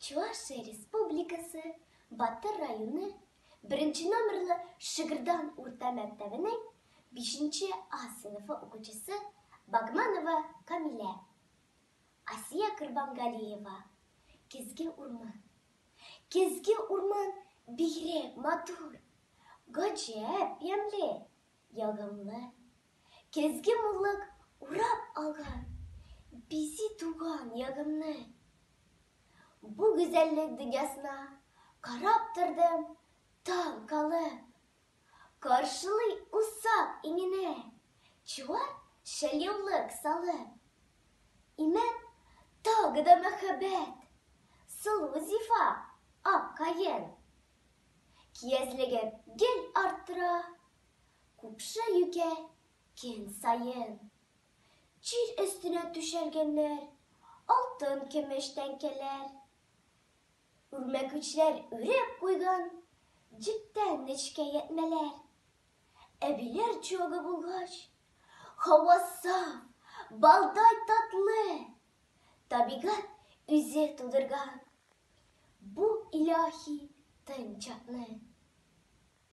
Чувашия Республикасы Батыр районы беренче номерлы Шыгырдан урта мәктәбенең бишенче А сыйныфы укучысы Багманова Камилә. Асия Корбангалиева. Көзге урман. Көзге урман бигрәк матур, гаҗәп ямьле, ягымлы. Көзге муллык урап алган, бизи туган ягымны. Бу гүзәллек дөньясына карап тордым, таң калып. Каршылый усак иңенә чуар шәльяулык салып. Имән тагы да мәһабәт, сылу зифа ак каен. Киязлеген гел арттыра, купшы юкә көн саен. Җир өстенә түшәлгәннәр алтын-көмеш тәңкәләр. Үрмәкүчләр үреп куйган җептән нечкә ятьмәләр. Әбиләр чуагы булгач, һава саф, балдай татлы. Табигать үзе тудырган бу илаһи тын чакны.